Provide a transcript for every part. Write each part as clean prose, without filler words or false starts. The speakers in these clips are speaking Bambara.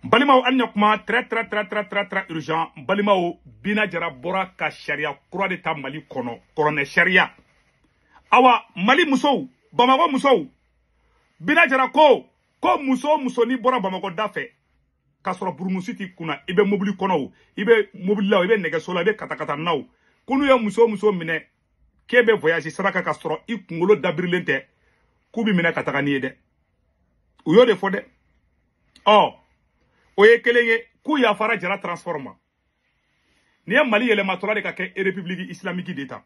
Balimaw, hali ɲa kuma très très très très très très urgent. Balimaw, Bina Jara bɔra ka sariya kura de ta Mali kɔnɔ, kɔrɔnɛ sariya. Awa, Mali musow, Bamakɔ musow, Bina Jara ko ko muso o muso n'i bɔra Bamakɔ da fɛ k'a sɔrɔ burumusi t'i kunna, i bɛ mobili kɔnɔ o, i bɛ mobili la o, i bɛ nɛgɛso la, i bɛ katakata na o, ko n'u ye muso o muso minɛ k'e bɛ voyage sira kan k'a sɔrɔ i kunkolo dabirilen tɛ, k'u b'i minɛ ka taga n'i ye dɛ. U y'o de fɔ dɛ. Ɔ, o ye kelen ye, k'u yafara Jara Transport ma. Nin ye Mali yɛlɛmatɔla de ka kɛ République islamique de ta.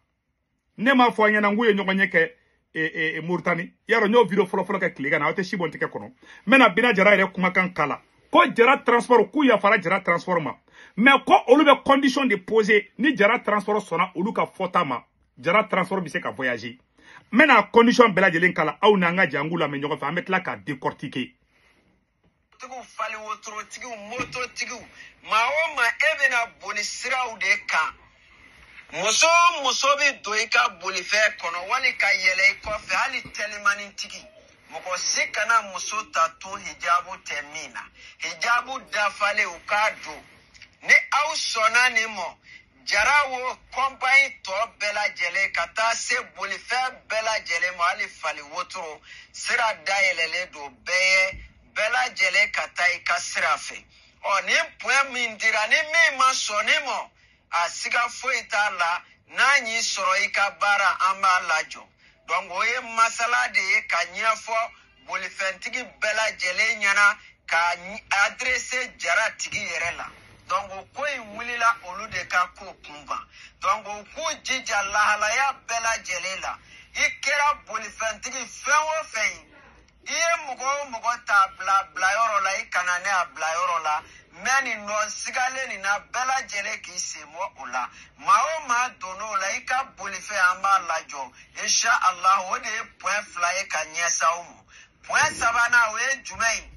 Ne m'a fɔ an ɲɛna n k'u ye ɲɔgɔn ɲɛ kɛ Moritani. Yarɔ, n y'o vidéo fɔlɔ-fɔlɔ kɛ tile ka na, aw tɛ si bɔ n tɛgɛ kɔnɔ. N bɛna Bina Jara yɛrɛ kumakan kala ko Jara Transport, k'u yafara Jara Transport ma, mais ko olu bɛ condition de poser. Ni Jara Transport sɔnna olu ka fɔta ma, Jara Transport bɛ se ka voyager. N bɛna condition bɛɛ lajɛlen kala, aw n'an ka jɛ an k'u lamɛn ɲɔgɔn fɛ, an bɛ tila k'a décortiquer. Tigiw, fali wotorotigiw, mototigiw, maa o maa e bɛna boli siraw de kan, muso o muso bɛ don i ka bolifɛn kɔnɔ wali ka yɛlɛ i kɔfɛ, hali telimanintigi, mɔgɔ si kana muso ta to hijabu tɛ min na, hijabu dafalen u k'a don. Ni aw sɔnna nin ma, Jara wo, kɔnpayi tɔ bɛɛ lajɛlen, ka taa se bolifɛn bɛɛ lajɛlen ma, hali fali wotoro, sira dayɛlɛlen don bɛɛ ye, bɛɛ lajɛlen ka taa i ka sira fɛ. Ɔ, nin point min dira, ni min ma sɔn nin ma, a siga foyi t'a la, n'a y'i sɔrɔ i ka baara, an b'a lajɔ. Donc o ye masala de ye ka ɲɛfɔ bolifɛntigi bɛɛ lajɛlen ɲɛna, ka adressé Jara tigi yɛrɛ la. Donc o ko in wulila olu de ka ko kunban. Donc u k'u jija lahalaya bɛɛ lajɛlen la. I kɛra bolifɛntigi fɛn o fɛn ye, i ye mɔgɔ o mɔgɔ ta bila bilayɔrɔ la, i kana ne a bilayɔrɔ la mɛ nin nɔ sigalen nin na, bɛɛ lajɛlen k'i sen bɔ o la. Maa o maa donn'o la, i ka bolifɛn, an b'a lajɔ insha Allah. O de ye point fila ye ka ɲɛsin aw ma. Point sabanan, o ye jumɛn ye?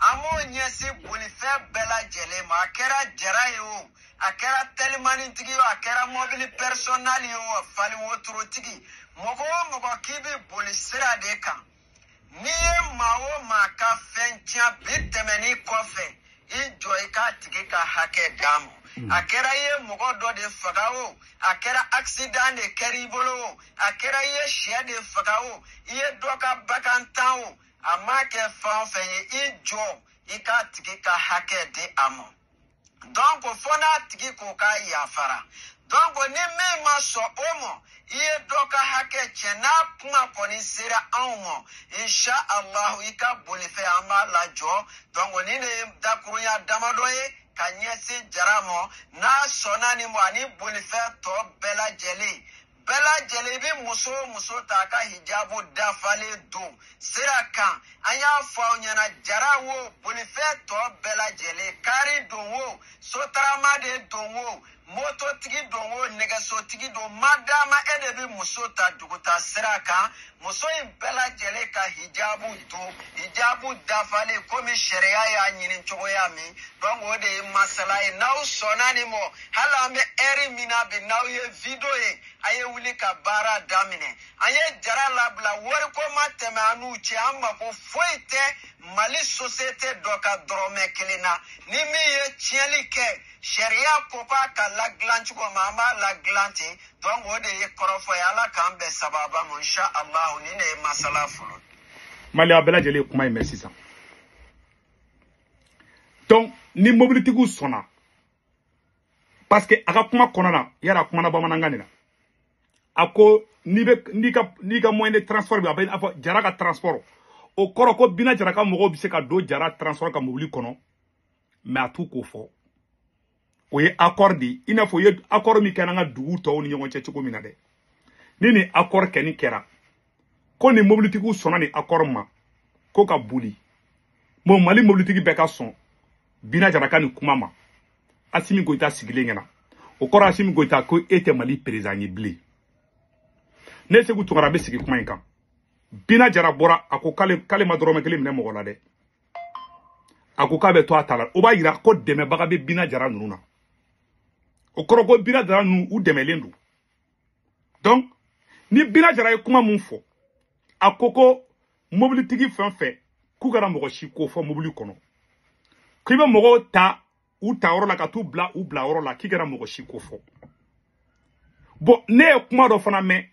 An b'o ɲɛsin bolifɛn bɛɛ lajɛlen ma, a kɛra Jara ye o, a kɛra telimanitigi ye o, a kɛra mɔbili personnel ye o, fali wotorotigi, mɔgɔ o mɔgɔ k'i bɛ boli sira de kan, n'i ye maa o maa ka fɛn tiɲɛ bi tɛmɛn'i kɔfɛ, i jɔ i k'a tigi ka hakɛ d'a ma. A kɛra i ye mɔgɔ dɔ de faga o, a kɛra accident de kɛra i bolo o, a kɛra i ye sɛ de faga o, i ye dɔ ka bagan tan o, a m'a kɛ fɛn o fɛn ye, i jɔ i k'a tigi ka hakɛ di a ma. Donc fo n'a tigi ko k'a yafara. Donc ni min ma sɔn o ma, i ye dɔ ka hakɛ tiɲɛ, n'a kuma kɔni sera anw ma, insha Allah, i ka bolifɛn, an b'a lajɔ. Donc nin de ye dakurunya damadɔ ye ka ɲɛsin Jara ma. N'a sɔnna nin ma, ani bolifɛn tɔ bɛɛ lajɛlen, bɛɛ lajɛlen, i bɛ muso o muso ta a ka hijabu dafalen don sira kan, an y'a fɔ aw ɲɛna, Jara wo, bolifɛn tɔ bɛɛ lajɛlen, kari don o, sotarama de don o, mototigi don o, nɛgɛsotigi don, madama e de bɛ muso ta duguta sira kan, muso in bɛɛ lajɛlen ka hijabu don, hijabu dafalen komi sariya y'a ɲini cogoya min. Donc o de ye masala ye. N'aw sɔnna nin ma, hali an bɛ ɛri min na bi, n'aw ye vidéo ye, a ye wuli ka baara daminɛ. An ye Jara labila, wariko ma tɛmɛ an n'u cɛ, an mako foyi tɛ Mali société dɔ ka dɔrɔmɛ kelen na. Ni min ye tiɲɛli kɛ, sariya ko k'a ka ladilan cogo min, an b'a ladilan ten. Donc o de ye kɔrɔfɔ ye. Ala k'an bɛn sababa ma insha Allah. Nin de ye masala fɔlɔ. Mali, a bɛɛ lajɛlen ye kuma in mɛn sisan. Donc ni mobilitigiw sɔnna, parce que a ka kuma kɔnɔ na yala, a kumana bamanankan de la, a ko n'i bɛ n'i ka moyen de transport bɛ, a bɛ a fɔ Jara ka transport, o kɔrɔ ko Bina Jara ka mɔgɔw bɛ se ka don Jara Transport ka mobili kɔnɔ, mais a t'u k'o fɔ. O ye accord de ye, i n'a fɔ u ye accord min kɛ n'an ka dugu tɔw ni ɲɔgɔn cɛ cogo min na dɛ. Ni nin accord kɛni kɛra, ko ni mobilitigiw sɔnna nin accord ma ko ka boli, bon, Mali mobilitigi bɛɛ ka sɔn Bina Jara ka nin kuma ma, Asimi Goyita sigilen ɲɛna, o kɔrɔ Asimi Goyita ko e tɛ Mali président ye bilen. Ne Segu Tunkara bɛ sigi kuma in kan. Bina Jara bɔra, a ko k'ale ma dɔrɔmɛ kelen minɛ mɔgɔ la dɛ, a ko k'a bɛ to a ta la. O b'a yira ko dɛmɛbaga bɛ Bina Jara ninnu na, o kɔrɔ ko Bina Jara ninnu u dɛmɛlen don. Donc ni Bina Jara ye kuma mun fɔ, a ko ko mobilitigi fɛn fɛn k'u kana mɔgɔ si ko fɔ mobili kɔnɔ. K'i bɛ mɔgɔw ta u ta yɔrɔ la ka t'u bila u bila yɔrɔ la k'i kana mɔgɔ si ko fɔ. Bon, ne ye kuma dɔ fana mɛn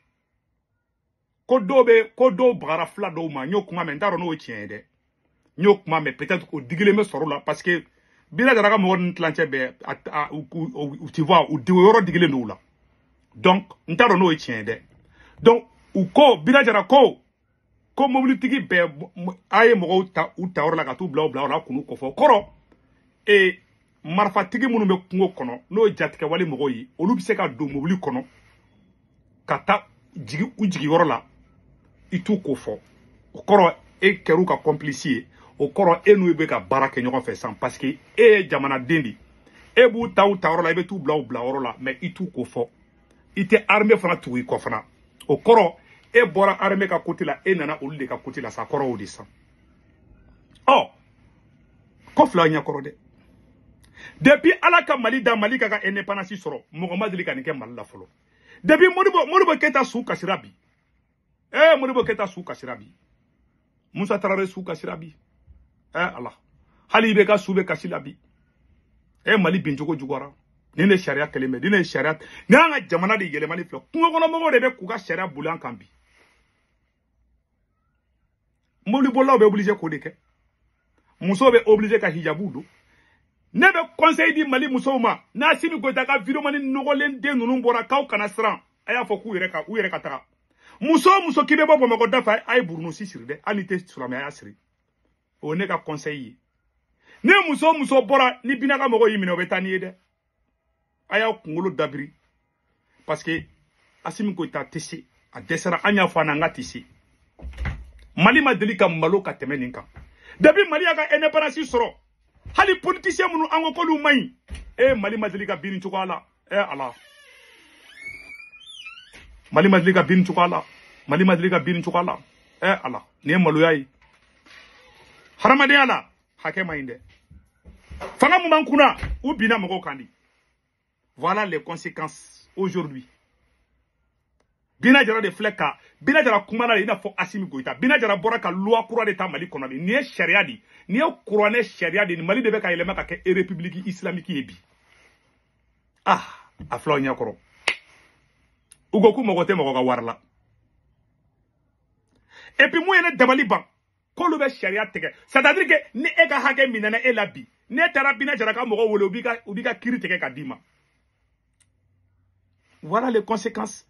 ko dɔw bɛ ko dɔw bagara fila dɔw ma, n y'o kuma mɛn, n t'a dɔn n'o ye tiɲɛ ye dɛ. N y'o kuma mɛn, peut-être o digilen bɛ sɔrɔ o la parce que Bina Jara ka mɔgɔ ninnu tilancɛ bɛɛ tu vois, u yɔrɔ digilen don u la. Donc n t'a dɔn n'o ye tiɲɛ ye dɛ. Donc u ko Bina Jara ko mobilitigi bɛɛ a ye mɔgɔw ta u ta yɔrɔ la ka t'u bila u bila yɔrɔ la k'u kɔfɔ kɔrɔ e marifatigi minnu bɛ kungo kɔnɔ n'o ye jatigɛwale mɔgɔw ye, olu bɛ se ka don mobili kɔnɔ ka taa jigin u jigiyɔrɔ la i t'u ko fɔ. O kɔrɔ e kɛr'u ka complice ye, o kɔrɔ e n'u bɛ ka baara kɛ ɲɔgɔn fɛ sisan parce que e ye jamanaden de, e b'u ta u ta yɔrɔ la, i bɛ t'u bila u bila yɔrɔ la, mais i t'u ko fɔ. I tɛ armée fana tugu i kɔ fana. O kɔrɔ e bɔra armée ka côté la, e nana olu de ka côté la sa, kɔrɔ o de san. Ɔ ko fila ɲɛkɔrɔ dɛ. Depuis Ala ka Mali da, Mali ka indépendance sɔrɔ, mɔgɔ ma deli ka nin kɛ Mali la fɔlɔ. Depuis Modibo Keita su kasira bi. Modibo Keita su kasira bi. Musa Traoré su kasira bi. Ala. Hali IBK su bɛ kasi la bi. Mali bincogo juguyara. Nin de sariya kelen bɛ, nin de sariya. Ni an ka jamana de yɛlɛmali filɛ, kungo kɔnɔ mɔgɔw de bɛ k'u ka sariya boli an kan bi. Mobilibolilaw bɛ obligé k'o de kɛ. Musow bɛ obligé ka hijabu don. Ne bɛ conseil di Mali musow ma, n'Assimi Goïta ka vidéo ni nɔgɔlen den ninnu bɔra k'aw kana siran, a y'a fɔ k'u yɛrɛ ka u yɛrɛ ka taga. Muso o muso k'i bɛ bɔ Bamakɔ da fɛ, a ye burunusi siri dɛ, hali n'i tɛ silamɛya y'a siri. O ye ne ka conseil ye. Ni muso o muso bɔra ni Bina ka mɔgɔw y'i minɛ, o bɛ taa n'i ye dɛ. A y'aw kunkolo dabiri parce que Assimi Goïta tɛ se, a dɛsɛra, an y'a fɔ a na n k'a tɛ se. Mali ma deli ka malo ka tɛmɛ nin kan. Depuis Mali y'a ka indépendance sɔrɔ, hali politicien minnu an ko k'olu man ɲi, Mali ma deli ka bin nin cogoya la. Ala, Mali ma deli ka bin nin cogoya la. Mali ma deli ka bin nin cogoya la. Ala, nin ye maloya ye. Hadamadenya la hakɛ man ɲi dɛ. Fanga mun b'an kunna, u binna mɔgɔw kan de. Voilà les conséquences aujourd'hui. Bina Jara de filɛ ka Bina Jara kumana de i n'a fɔ Assimi Goïta. Bina Jara bɔra ka loi kura de ta Mali kɔnɔ bi. Nin ye sariya de, nin ye kuranɛ sariya de, Mali de bɛ ka yɛlɛma ka kɛ république islamique ye bi. Ah, a filɛ aw ɲɛkɔrɔ. U ko k'u mago tɛ mɔgɔ ka wari la. Et puis mun ye ne dabali ban, k'olu bɛ sariya tigɛ. C'est-à-dire que ni e ka hakɛ minɛna e la bi, n'e taara Bina Jara ka mɔgɔw wele, u b'i ka kiiri tigɛ ka d'i ma. Voilà les conséquences.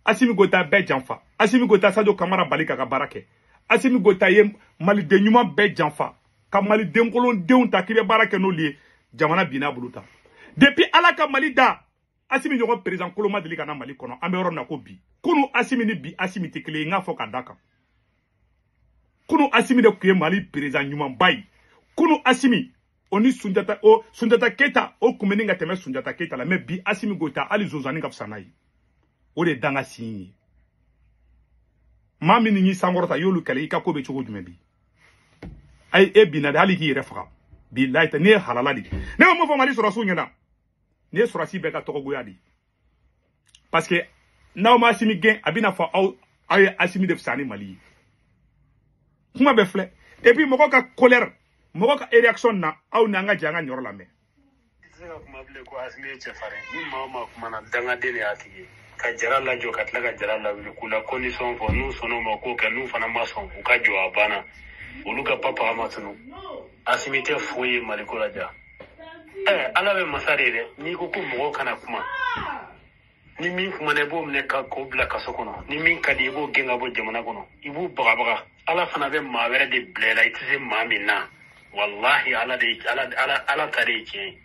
Assimi Goïta bɛɛ janfa. Assimi Goïta Sadio Kamara bali k'a ka baara kɛ. Assimi Goïta ye maliden ɲuman bɛɛ janfa. Ka maliden kolondenw ta k'i bɛ baara kɛ n'olu ye, jamana binna bolo ta. Depuis Ala ka Mali da, Assimi ɲɔgɔn président kolon ma deli ka na Mali kɔnɔ. An bɛ yɔrɔ min na ko bi. Kunu Assimi ni bi Assimi tɛ kelen ye, n k'a fɔ ka da kan. Kunu Assimi de tun ye Mali président ɲumanba ye. Kunu Assimi o ni Sunjata, o Sunjata Keita o kun bɛ nin ka tɛmɛ Sunjata Keita la, mais bi Assimi Goïta hali Zonzani ka fisa n'a ye. O de ye danga sin ye. Maa min y'i sankɔrɔta i y'olu kɛlɛ, i ka ko bɛ cogo jumɛn bi? Ayi, e binna dɛ, hali k'i yɛrɛ faga. Bilayi tɛ, n'i ye halala de. Ne bɛ mun fɔ Mali sɔrɔsiw ɲɛna? Nin ye sɔrɔsi bɛɛ ka tɔgɔgoya de ye. Parce que n'aw ma Assimi gɛn, a bɛna fɔ aw ye Assimi de fisa ni Mali ye. Kuma bɛɛ filɛ. Et puis mɔgɔw ka colère, mɔgɔw ka réaction na, aw ni an ka jɛ an ka nin yɔrɔ lamɛn. I tɛ se ka kuma bilen ko Assimi ye cɛfarin. Ni maa o maa kumana, dangaden de y'a tigi ye. Ka jara lajɔ ka tila ka jara lawuli k'u la condition fɔ, n'u sɔnn'o ma k'o kɛ, n'u fana ma sɔn u ka jɔ, a banna. Olu ka papa ma tunu. Assimi tɛ foyi ye Maliko la ja. Ala bɛ masa de ye dɛ. N'i ko ko mɔgɔw kana kuma, ni min kumana i b'o minɛ k'o bila kaso kɔnɔ, ni min ka di i b'o gɛn ka bɔ jamana kɔnɔ, i b'u bagabaga. Ala fana bɛ maa wɛrɛ de bila i la i tɛ se maa min na. Walahi Ala de Ala ta de ye tiɲɛ ye.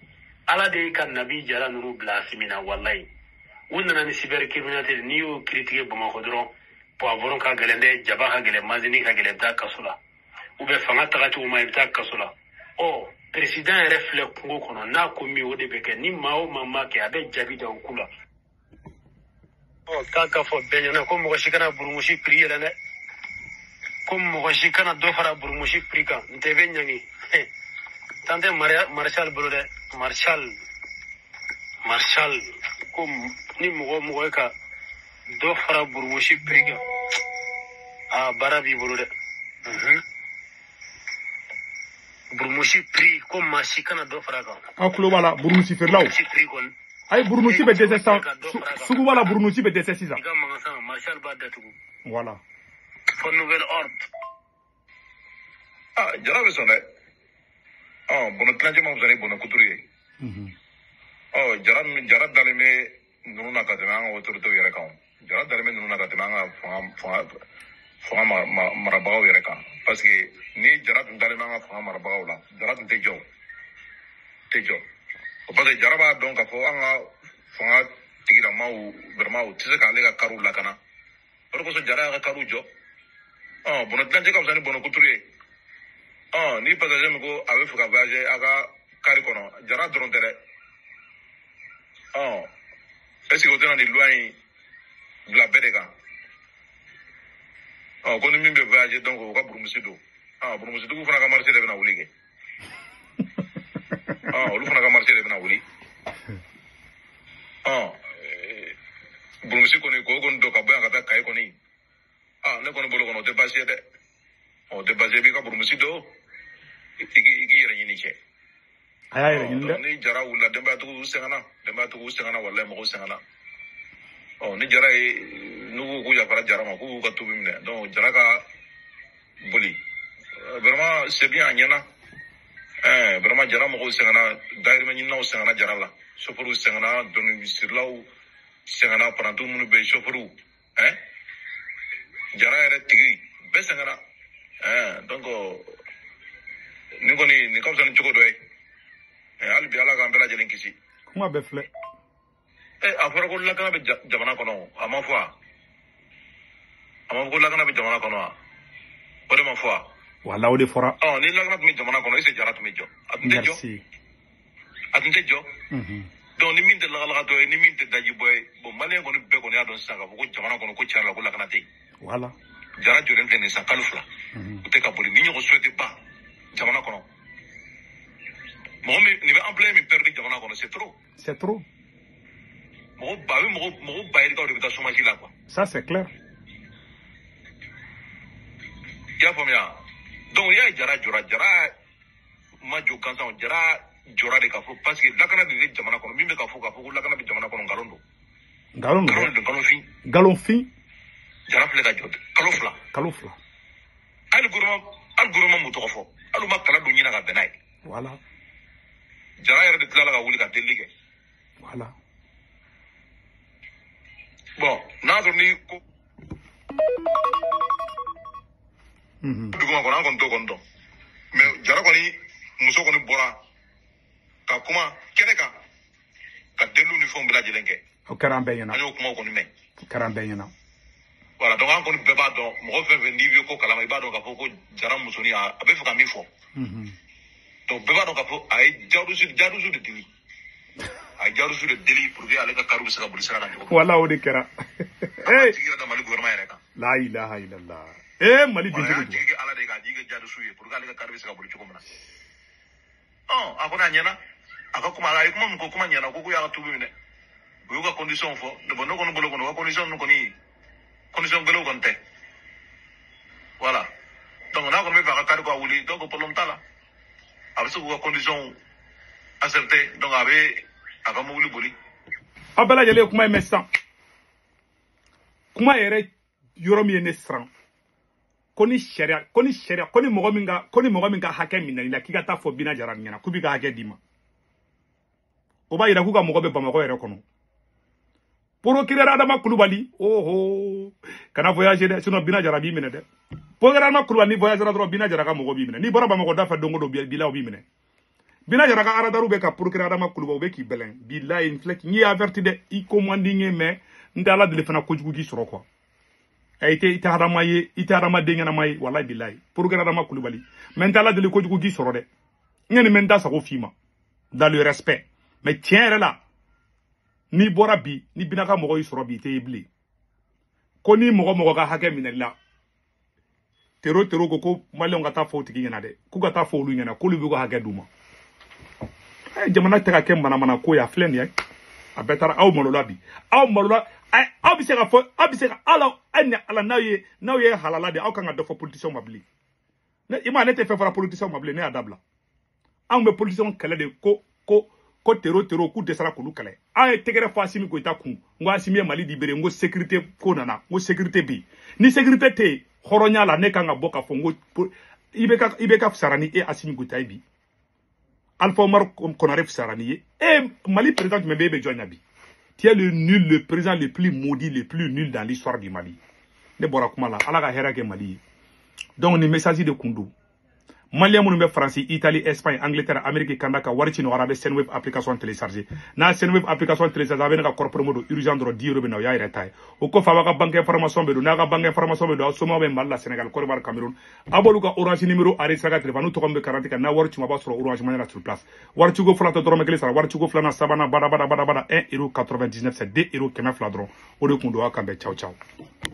Ala de ye ka Nabi Jara ninnu bila Assimi na, walahi. U nana ni cybercriminalité, n'i y'o kiiri tigɛ Bamakɔ dɔrɔn, poivron ka gɛlɛn dɛ, jaba ka gɛlɛn, manzini ka gɛlɛn, i bɛ taa kaso la. Ou bien fanga tagacogo ma, i bɛ taa kaso la. Ɔ président yɛrɛ filɛ kungo kɔnɔ, n'a ko min o de bɛ kɛ. Ni maa o maa ma kɛ, a bɛ jaabi da o ku la. Ɔ k'a ka fɔ bɛɛ ɲɛna ko mɔgɔ si kana burumusi prix yɛlɛ dɛ, ko mɔgɔ si kana dɔ fara burumusi prix kan, n tɛ bɛ ɲangi. Tan tɛ Marshal bolo dɛ, Marshal ko ni mɔgɔ mɔgɔ ye ka dɔ fara burumusi prix kan, a baara b'i bolo dɛ. Burumusi prix ko maa si kana dɔ fara kan. Aw tulo b'a la burumusi feerelaw. Ayi burumusi bɛ dɛsɛ sisan, sugu b'a la burumusi bɛ dɛsɛ sisan. I ka magasin Marshal b'a datugu. Voilà. Fo nouvel ordre. Ah, jara bɛ sɔn dɛ. Bɔnɛ tilancɛ ma fisa ni bɔnɛ kuturu ye. Jara dalen bɛ ninnu na ka tɛmɛ an ka autorités yɛrɛ kan. Jara dalen bɛ ninnu na ka tɛmɛ an ka fanga marabagaw yɛrɛ kan. Parce que ni jara tun dalen bɛ an ka fanga marabagaw la, jara tun tɛ jɔ. Parce que jara b'a dɔn k'a fɔ an ka fanga tigilamaw vraiment u tɛ se k'ale ka kariw lakana. O de kosɔn jara y'a ka kariw jɔ. Bɔnɛ tilancɛ ka fisa ni bɔnɛ kuturu ye. Ni passager min ko a bɛ fɛ ka voyager a ka kari kɔnɔ, jara dɔrɔn tɛ dɛ. Est ce que o tɛna nin loi in bila bɛɛ de kan? Ko ni min bɛ voyager donc o ka burumusi don. Burumusidugu fana ka marché de bɛna wuli kɛ. Olu fana ka marché de bɛna wuli. Burumusi kɔni k'o kɔni don ka bɔ yan ka taa Kayi kɔni. Ne kɔni bolo kɔnɔ o tɛ baasi ye dɛ. O tɛ baasi ye, i b'i ka burumusi don, i k'i yɛrɛ ɲini cɛ. A y'a yɛrɛ ɲini dɛ. Ni jara wulila, denbayatigiw sɛgɛnna, walayi mɔgɔw sɛgɛnna. Ni jara ye n'u ko k'u yafara jara ma, k'u k'u ka tubi minɛ, donc jara ka boli. Vraiment c'est bien, a ɲɛna. Vraiment jara mɔgɔw sɛgɛnna, dahirimɛ ɲininaw sɛgɛnna jara la, chauffeurs sɛgɛnna, dɔnnisirilaw sɛgɛnna, parantiw minnu bɛ yen, chauffeurs, jara yɛrɛ tigi bɛɛ sɛgɛnna. Donc nin kɔni nin ka fisa ni cogo dɔ ye. Hali bi ala k'an bɛɛ lajɛlen kisi. Kuma bɛɛ filɛ. A fɔra ko lakana bɛ jamana kɔnɔ, a ma fɔ wa? A ma fɔ ko lakana bɛ jamana kɔnɔ wa? O de ma fɔ wa? Wala o de fɔra. Ni lakana tun bɛ jamana kɔnɔ, est-ce que jara tun bɛ jɔ? A tun tɛ jɔ. A tun tɛ jɔ. Donc ni min tɛ lagalagatɔ ye, ni min tɛ dajibɔ ye, bon maliyɛn kɔni bɛɛ kɔni y'a dɔn sisan k'a fɔ ko jamana kɔnɔ ko tiɲɛ la ko lakana tɛ yen. Voilà. Jara jɔlen filɛ nin san kalo 2. U tɛ ka boli, ni ɲɔgɔn so tɛ ban jamana kɔnɔ. Mɔgɔ min nin bɛ emploi min perdu jamana kɔnɔ, c'est trop. C'est trop. Mɔgɔ ba bɛ mɔgɔ ba yirikaw de bɛ taa chômage la quoi. Ça c'est clair. I y'a faamuya? Donc i y'a ye jara jɔra, jara ma jɔ gansan, jara jɔra de k'a fɔ parce que lakana de bɛ jamana kɔnɔ. Min bɛ k'a fɔ ko lakana bɛ jamana kɔnɔ, nkalon don. Nkalon don. Nkalon fin. Nkalon fin. Jara filɛ ka jɔ kalo 2. Kalo 2. Hali gouvernement m'u tɔgɔ fɔ. Hali u ma kala don ɲina ka bɛn n'a ye. Voilà. Jara yɛrɛ de tilala ka wuli ka delili kɛ. Voilà. Bon, n'a sɔrɔ ni ko duguma kɔnɔ, an kɔni t'o kɔni dɔn. Mais jara kɔni muso kɔni bɔra ka kuma kɛnɛ kan ka deliliw ni fɛnw bɛɛ lajɛlen kɛ. O kɛra an bɛɛ ɲɛna. An y'o kumaw kɔni mɛn. O kɛra an bɛɛ ɲɛna. Voilà, donc an kɔni bɛɛ b'a dɔn, mɔgɔ fɛn fɛn n'i bɛ ko kalama, i b'a dɔn k'a fɔ ko jara musonin a bɛ fɛ ka min fɔ. Donc bɛɛ b'a dɔn k'a fɔ a ye jarusu de deli. A ye jarusu de deli pour que ale ka kariw bɛ se ka boli sira kan cogo min. Wala o de kɛra. A jigi yɛrɛ da Mali gouvernement yɛrɛ kan. La ilaha illallah. Mali bin cogo. A y'a jigi kɛ Ala de ye k'a jigi kɛ jarusu ye pour que ale ka kari bɛ se ka boli cogo min na. A kɔni a ɲɛna. A ka kuma, a ye kuma min ko kuma ɲɛna, ko k'u y'a ka tubi minɛ. U y'u ka condition fɔ. Bon ne kɔni bolo kɔni, u ka condition ninnu kɔni condition gɛlɛnw kɔni tɛ. Voilà. Donc n'a kɔni bɛ fɛ a ka kari ka wuli, donc problème t'a la. A bɛ se k'u ka condition accepter, donc a bɛ a ka mobili boli. Aw bɛɛ lajɛlen ye kuma in mɛn sisan. Kuma yɛrɛ yɔrɔ min ye ne siran. Ko ni sariya, ko ni mɔgɔ min ka hakɛ minɛ i la, k'i ka taa fɔ Bina Jara ɲɛna k'u b'i ka hakɛ d'i ma. O b'a yira k'u ka mɔgɔ bɛ Bamakɔ yɛrɛ kɔnɔ. Procureur Adama Kulubali, oho, kana voyager dɛ, sinon Bina Jara b'i minɛ dɛ. Procureur Adama Kulubali ni voyagera dɔrɔn Bina Jara ka mɔgɔ b'i minɛ. N'i bɔra Bamakɔ da fɛ don o don, bilahi o b'i minɛ. Bina Jara ka aradaru bɛ ka procureur Adama Kulubali, u bɛ k'i bɛlɛn. Bilahi n filɛ n y'i averti dɛ, i ko man di n ye mais n tɛ Ala deli fana kojugu k'i sɔrɔ quoi. I tɛ hadama ye, i tɛ hadamaden ɲɛnama ye, walahi bilahi. Procureur Adama Kulubali, mais n tɛ Ala deli kojugu k'i sɔrɔ dɛ. N kɔni bɛ n da sago f'i ma. Dans le respect. Mais tiɲɛ yɛrɛ la, n'i bɔra bi, ni Bina ka mɔgɔ y'i sɔrɔ bi, i tɛ ye bilen. Ko ni mɔgɔ ka hakɛ minɛli la, tero ko maliyɛnw ka taa fɔ o tigi ɲɛna dɛ, k'u ka taa fɔ olu ɲɛna, k'olu b'u ka hakɛ d'u ma. Jamana tɛ ka kɛ manamana ko ye, a filɛ nin ye. A bɛɛ taara aw malola bi. Aw malola, aw bɛ se ka fɔ, aw bɛ se ka ala ni ala n'aw ye halala de, aw kan ka dɔ fɔ politicien ma bilen. Ne i ma ne tɛ fɛn fɔra politicien ma bilen, ne y'a dabila. Anw bɛ politicien kɛlɛ de ko ko ko terro terro k'u dɛsɛra k'olu kɛlɛ. An ye tɛgɛrɛ fɔ Assimi Goïta kun, n ko Assimi ye Mali libéré, n ko sécurité ko nana, n ko sécurité bɛ yen. Ni sécurité tɛ yen, hɔrɔnya la ne kan ka bɔ k'a fɔ n ko IBK fisara ni e Assimi Goïta ye bi. Alpha Omar Konaré fisara ni ye. E Mali président jumɛn bɛ e bɛ jɔn ɲɛ bi? Tu es le nul, le président le plus maudit, le plus nul dans l'histoire du Mali. Ne bɔra kuma la, Ala ka hɛrɛ kɛ Mali ye. Donc ni message de kun don. Malien minnu bɛ Faransi, Italie, Espagne, Angleterre, Amérique, Canada ka wari ci nɔgɔyara, a bɛ Sendwave application télécharger. N'a Sendwave application télécharger, a bɛ ne ka code promo don urgent dɔrɔn 10 euros bɛ na, o y'a yɛrɛ ta ye. O kɔfɛ a b'a ka banque information bɛ don, n'a ka banque information bɛ don, aw somɔgɔw bɛ Mali la, Sénégal, Côte d'Ivoire, Cameroun. A b'olu ka Orange numéro enregistré ka téléphone, n'u tɔgɔ min bɛ carte kan, n'a wari ci ma, a b'a sɔrɔ Orange Money la sur place. Wari ciko fɔlɔ tɛ dɔrɔmɛ kelen sara, wari ciko filanan, sabanan, bada bada bada bada, 1 euro 99, c'est 2 euros 200 dɔrɔn. O de kun don, aw kan bɛn, ciao ciao.